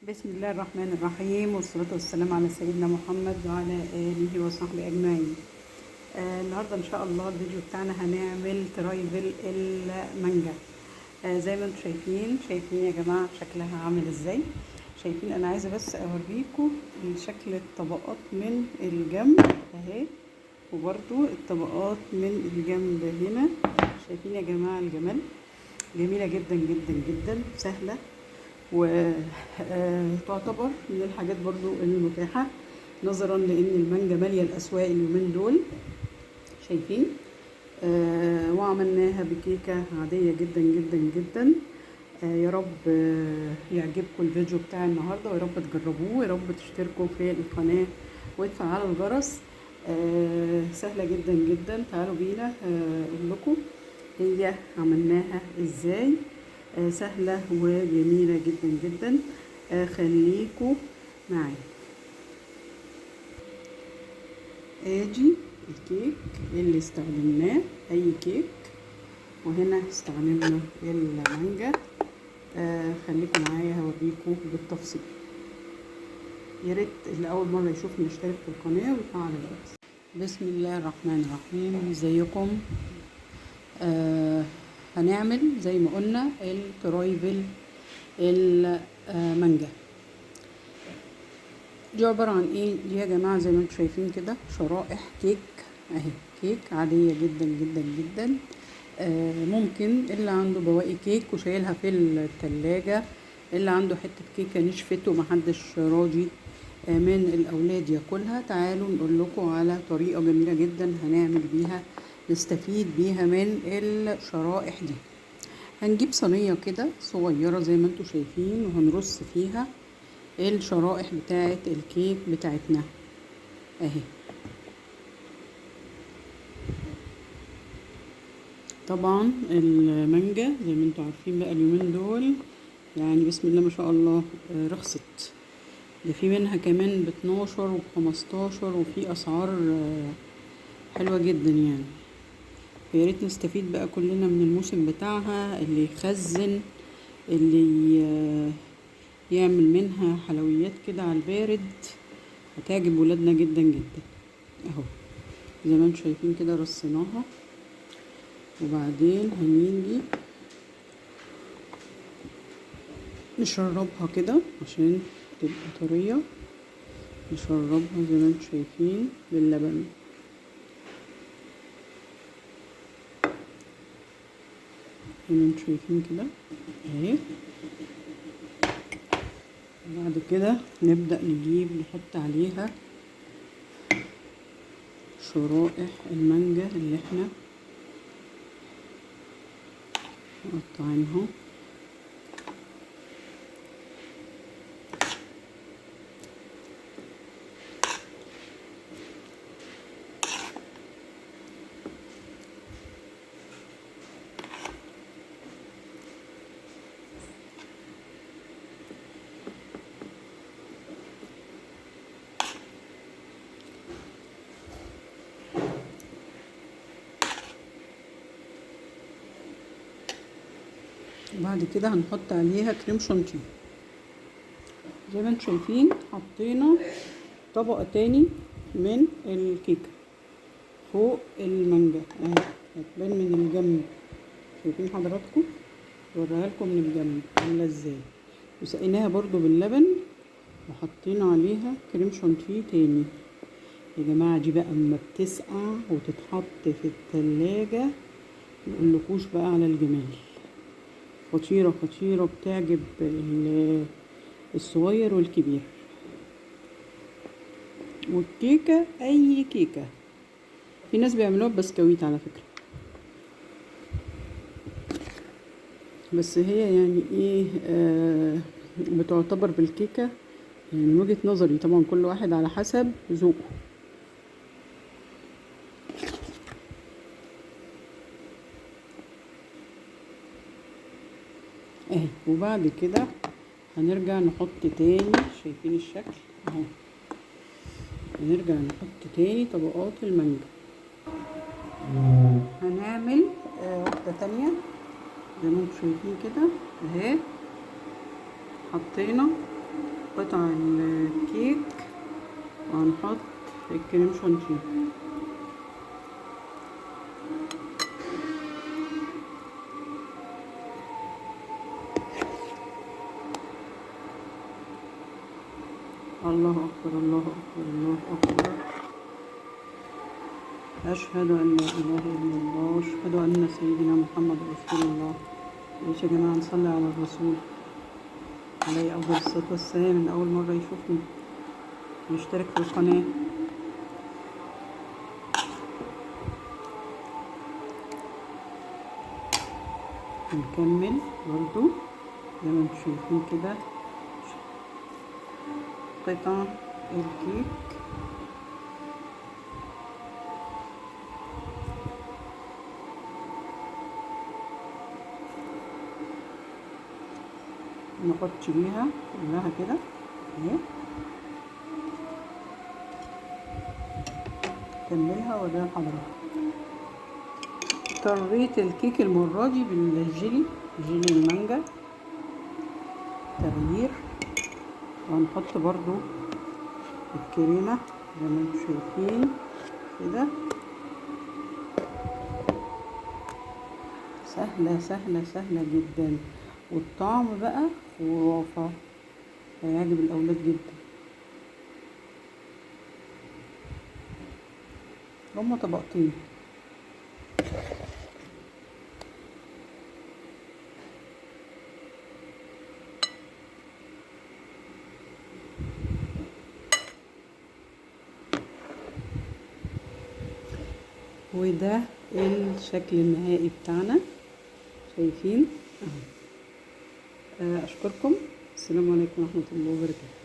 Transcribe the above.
بسم الله الرحمن الرحيم، والصلاة والسلام على سيدنا محمد وعلى آله وصحبه أجمعين. النهاردة إن شاء الله الفيديو بتاعنا هنعمل trifle المانجا. زي ما انتم شايفين يا جماعة شكلها عامل ازاي. شايفين، انا عايزة بس اوريكم شكل الطبقات من الجنب اهي، وبرضو الطبقات من الجنب هنا. شايفين يا جماعة الجمال؟ جميلة جدا جدا جدا، سهلة وتعتبر من الحاجات برضو المتاحة نظرا لان المانجا مالية الاسواق اليومين دول. شايفين؟ وعملناها بكيكة عادية جدا جدا جدا. يا رب يعجبكم الفيديو بتاع النهاردة، ويا رب تجربوه، ويا رب تشتركوا في القناة وتفعلوا الجرس. سهلة جدا جدا. تعالوا بينا اقول لكم هي عملناها ازاي. سهلة وجميلة جدا جدا. خليكم معايا. ادي الكيك اللي استخدمناه، اي كيك، وهنا استخدمنا المانجا. خليكم معايا هوريكم بالتفصيل. يا ريت اللي اول مرة يشوفني يشترك في القناة ويفعل الجرس. بسم الله الرحمن الرحيم. ازيكم؟ هنعمل زي ما قلنا ال trifle المانجا. دي عبارة عن ايه دي يا جماعة؟ زي ما انتم شايفين كده شرائح كيك اهي، كيك عادية جدا جدا جدا. ممكن اللي عنده بواقي كيك وشايلها في التلاجة، اللي عنده حتة كيكة نشفت ومحدش راضي من الأولاد ياكلها، تعالوا نقول لكم على طريقة جميلة جدا هنعمل بيها، نستفيد بيها من الشرائح دي. هنجيب صينية كده صغيرة زي ما انتم شايفين، وهنرص فيها الشرائح بتاعة الكيك بتاعتنا اهي. طبعا المانجا زي ما انتم عارفين بقى اليومين دول، يعني بسم الله ما شاء الله، رخصت. ده في منها كمان ب12 وب15، وفي اسعار حلوة جدا يعني. يا ريت نستفيد بقى كلنا من الموسم بتاعها، اللي يخزن، اللي يعمل منها حلويات كده على البارد، هتعجب ولادنا جدا جدا. اهو زي ما انتم شايفين كده رصيناها. وبعدين هنيجي نشربها كده عشان تبقى طرية، نشربها زي ما انتم شايفين باللبن. زي ما انتم شايفين كده اهي. بعد كده نبدأ نجيب نحط عليها شرائح المانجا اللي احنا مقطعينها. وبعد كده هنحط عليها كريم شانتيه. زي ما انتم شايفين حطينا طبقة تاني من الكيكة فوق المانجا اهي، هتبان من الجنب. شايفين حضراتكم؟ اوريها لكم من الجنب عاملة ازاي. وسقيناها برضو باللبن وحطينا عليها كريم شانتيه تاني. يا جماعة دي بقى اما بتسقع وتتحط في التلاجة مقولكوش بقى على الجمال. خطيرة خطيرة، بتعجب الصغير والكبير. والكيكة اي كيكة، في ناس بيعملوها بسكويت على فكرة، بس هي يعني ايه، بتعتبر بالكيكة يعني من وجهة نظري. طبعا كل واحد على حسب ذوقه. اهي. وبعد كده هنرجع نحط تاني، شايفين الشكل اهو، هنرجع نحط تاني طبقات المانجا. هنعمل واحدة تانية زي ما انتم شايفين كده اهي. حطينا قطع الكيك وهنحط الكريم شانتيه. الله أكبر الله أكبر الله أكبر. أشهد أن لا إله إلا الله، أشهد أن سيدنا محمد رسول الله. إيش يا جماعة، نصلي على الرسول عليه أفضل الصلاة والسلام. من أول مرة يشوفني يشترك في القناة. هنكمل برضو زي ما انتم شايفين كده قطع الكيك. نحط بيها كلها كده اهي، كملها واوريها لحضراتكم. طريت الكيك المرة دي بالجيلي، جيلي المانجا، تغيير. وهنحط برضو الكريمة زي ما انتم شايفين كده. سهلة سهلة سهلة جدا، والطعم بقى خرافة، هيعجب الأولاد جدا. هما طبقتين. وده الشكل النهائي بتاعنا، شايفين اهو. اشكركم، السلام عليكم ورحمة الله وبركاته.